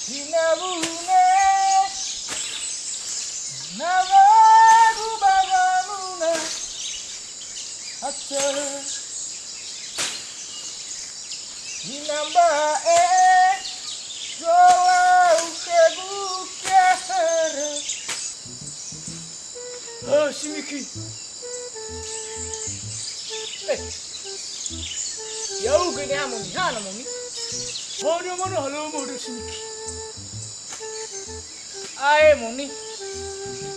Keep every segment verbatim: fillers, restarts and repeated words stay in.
Hinawune, nawagu ba wamuna, atö. Hinamba'e, zolau khögu kehere. Eh, Simiki. Eh. Ya'ugö niha moni, hana moni? Hadia manö halömö, Simiki? Ae moni.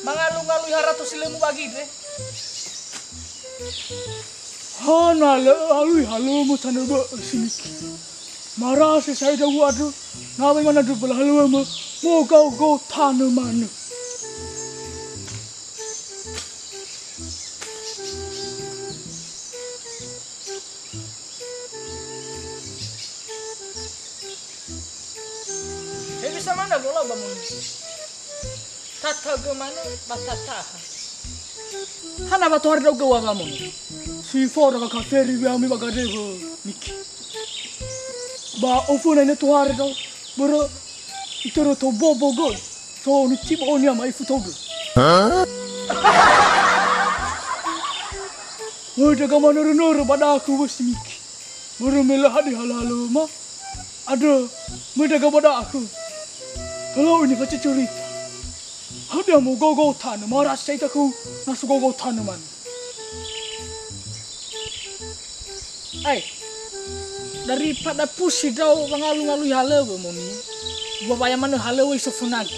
Mangalungalui harato si lö mubagi, de. Hana lö alui halömö tanö bö'ö, Simiki? Marase sa'ae da'u andrö, na wemana andrö mböla halömö, mogaogao tanö manö. Hewisa manö lolau ba moni. Tatagö manö ba tataha. Hana wa tohare ndra'ugö wa ba moni? Si fora wa kaferi wiami ba gadewö niki. Ba oföna ina tohare ndra'o, börö itörö tou bobo göi, so nitibo'onia ma'ifu tou dö. Möi ndraga manörönörö ba dakhö wö Simiki. Börö me lö hadia halöma, andrö, möi ndraga ba dakhö. Tölau ini facucurita. Hadia mogaogao tanö, marasi sa'ae khöu, na so gaogao tanö manö. Ai, daripada pusi ndra'o wangalungalui halöwö moni, uwawaya manö halöwö isofönagu.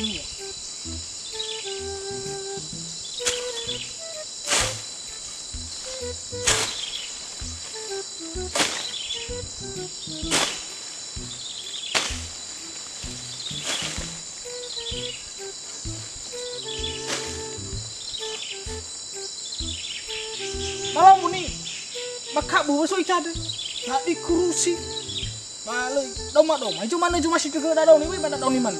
Malau moni, makabu wö so ita dö. Na ikurusi. Ba lö, dauma-dauma. Ijo manö, ijo masi tögö dadaoni, wöi ba dadaoni manö.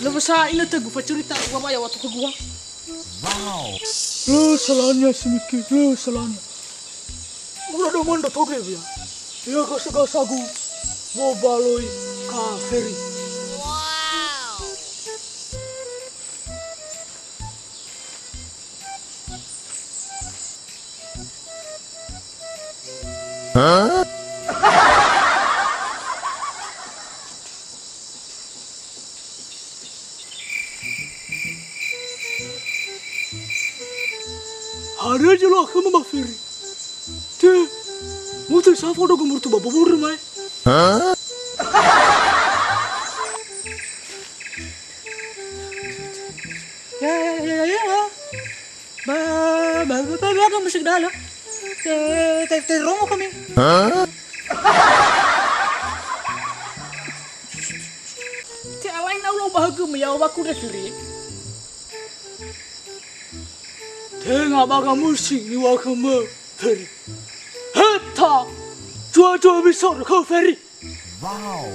Lö wösa inötögu facurita uwawaya wa tokhögu wa. Lö salania Simiki, lö salania. Mula dauma ndra tode wia. Ia gasa-gasagu wobaloi kaferi. Hadia zi lö akhöma ba feri? Te, mutu safo dogo murtu ba bubur mai. Ya, ya, ya, ya, ya. Ba, ba, ba, ba, ba, kamu sedala. Te, te, te, rongo kami. Te alai na ulo bahagum ya, wa ku refere. Tenga baga musi niŵa'ö khömö feri. Heta! Dua-dua misoro khö feri. Wow.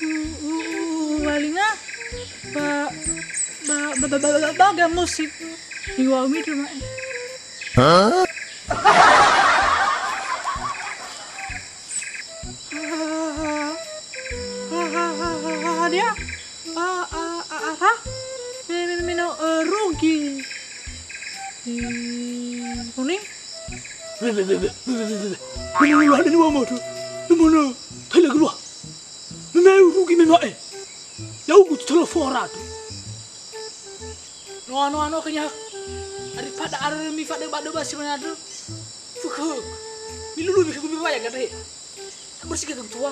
U-, u-, u-, uwalinga ba, ba, ba, ba, ba, ba, baga musi niŵa'ömi, Duma, eh. Hah? Hadia? A, a, a, ara? Me, me, me, no, eh, rugi. Eh, moni? Be, be, be, be. Moni, moni, hade ni wama tu. Moni, tala keluar. Me, me, rugi me ma'e. Ya'ugö telepon tu. No, no, no, kenya. Daripada arö mifadöba-döba si manadö. Fukhög. Milului khögu miŵa'ö ya gadre. Bersih khögu tua.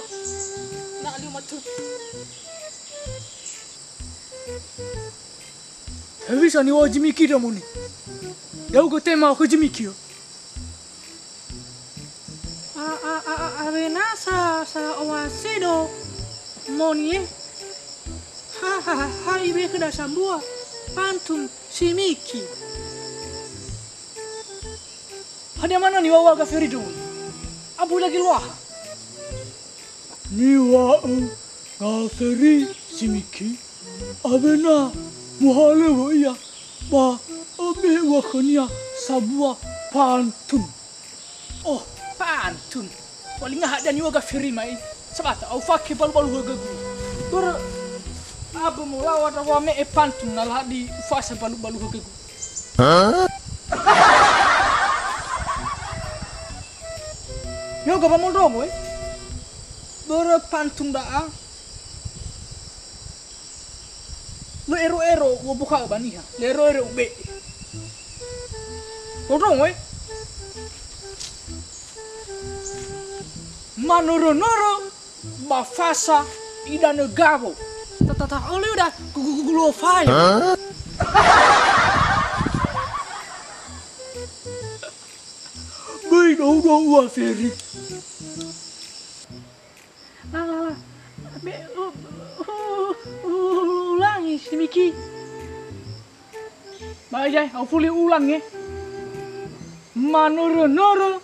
Na alio matu. Hewisa niŵa'ö Jimiki da moni. Ya'ugö tema khö Jimiki, ya. A, a, a, a, awena sa, sa owasido moni, eh. Ha, ha, ha, ha, ibe khöda sambua. Pantum Simiki. Hadia manö niŵa'ö gaferi döi? Abu lagi luaha. Niŵa'ö gaferi Simiki, awena Muhalöŵö ia, ba öbe'e ua khönia sabua pantun. Oh, pantun. U'alinga hadia niŵa'ö Gaferima i. Sabata, a'u fake balu-balu högögu. Börö, abö molau andrö wa me'e pantun na ladi ufasa balu-balu högögu. Yoga ba mondrongo, eh? Börö pantun da'a. Lö ero-ero u'ombakha'ö ba niha. Lö ero-ero ube'e. Mondrongo, eh? Manörö-nörö ba fasa idanö gawo. Ta, ta, ta, ole uda gu, gu, gu, gulofai. Böi dou-dou ua Feri. La, la, la. Be, u, u, u, ulangi, Simiki. Ba, ya, a'u fuli ulang, eh. Manörö-nörö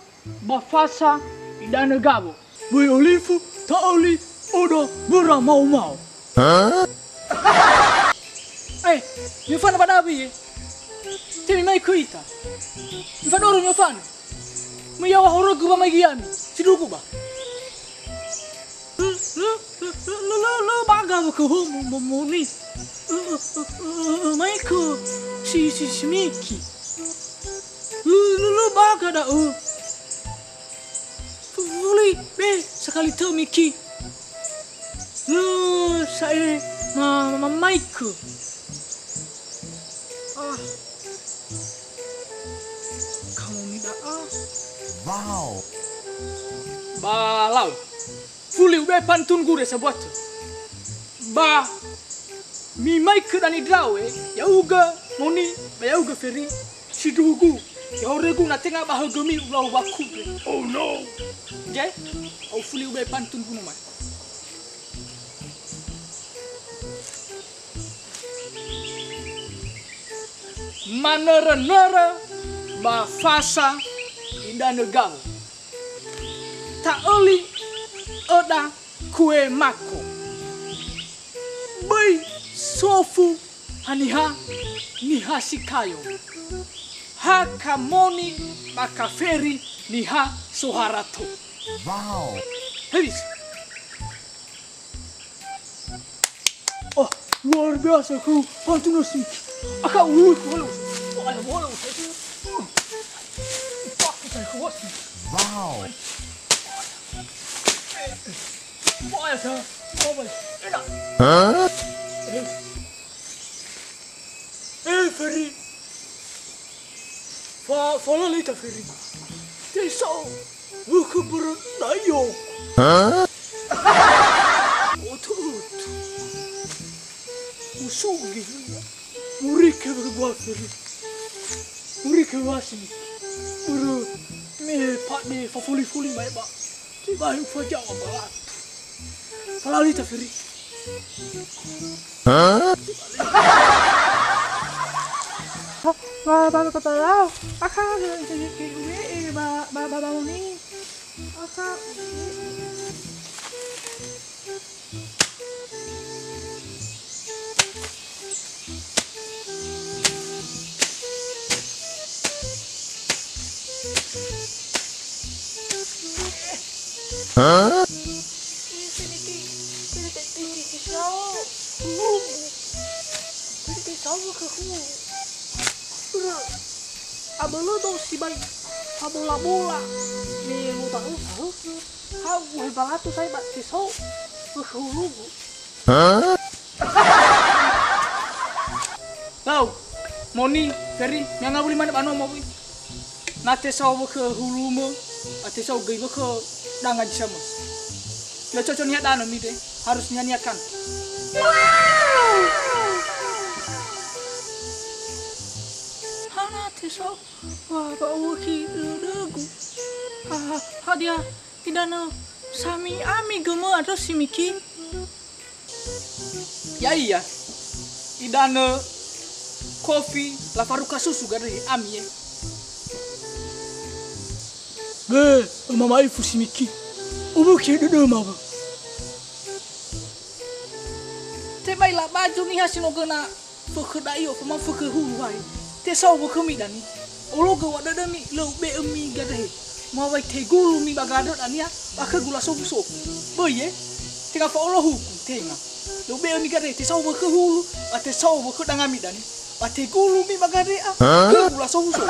ba fasa idanö gawo. Böi olifu, ta'öli, oda, böra mao-mao. Eh, mi'ofanö ba dawi, eh. Te mimaikö ita. Mifadoro mi'ofanö. Mö ya'o horögu ba mai giami. Sindruhugu ba. Lö, lö, lö, lö, lö, lö, baga wökhöhu mo-, mo-, moni. Ö, ö, ö, ö, ö, maikö si, si, Simiki. Lö, lö, lö, baga da'ö. Fuli, be, sakali tö Miki. Lö, sa'ae ma, ma, maikö. Ah. Kamu ni da'a. Wow. Ba lau. Fuli ube'e pantun gure sabuatö. Ba mimaikö dania ndra'o, eh, ya'ugö Moni, ba ya'ugö Feri, sindruhugu, ya'o horögu na tenga ba högömi ulau wakudre. Oh no. Je, a'u fuli ube'e pantun gunö mai. Manörö-nörö ba fasa idanö gawo. Ta'öli öda kue mako. Böi sofu haniha, niha si kayo. Ha ka Moni ba ka Feri niha soharato. Wow. Hewis. Oh, luar biasa, kru. Pantun asik. Aka ulu, ulu. Wala, wala. Pakai saya kuat. Wow. Wala, saya. Oh, my. Enak. Hah? Eh. Eh, Feri. Fa-, falali ita, Feri. Tesa'o wökhö börö naio. Hah? Oto, oto. Usugi. Murike wökhö gua, Feri. Murike wasi. Börö me pade fafuli-fuli mai ba. Tebai ufazaŵa ba latu. Falali ita, Feri. Hah? Ba, ba, ba, ba, ba, lau. Aka, ge, ge, ge, ge, uwe'e, ba, ba, ba, ba, Moni. Aka, uwe'e. Hah? Isi niki, tete, tete, tete, sao. Lubu. Tete, tete, sao ke hu. Ura. Abölö do sibai. Abola-bola. Ne lo ta'ö, ta'ö. Ha uhe balatu sai ba tesao. Wökhö lubu. Lau, Moni, Feri, mi'angawuli mane ba nomo, wi. Na tesao wökhö hulumö, ba tesao göi wökhö danga zi samö. Ya coco niha danö mi de, harus niha-niha kan. Hana tesao, wa, ba uwökhi dödögu. Ha, ha, hadia idanö sami ami gömö andrö Simiki? Ya'ia, idanö kofi lafaruka susu gandröhi ami, e. Be, öma ma'ifu Simiki. Uwökhi dödöma, ba. Tebai labaju niha si no göna Fökhö da'i ofoma fökhö hulu hai. Tesao wökhömi dani. Ologö wa dödömi lö ube'ömi gadehe. Mawai tegulumi ba gadö dania, ba khögu lasofu-sofu. Böi ye, tenga fa'olo huku, tenga. Lö ube'ömi gadehe, tesao wökhö hulu, ba tesao wökhö dangami dani. Ba tegulumi ba gade'a, khögu lasofu-sofu.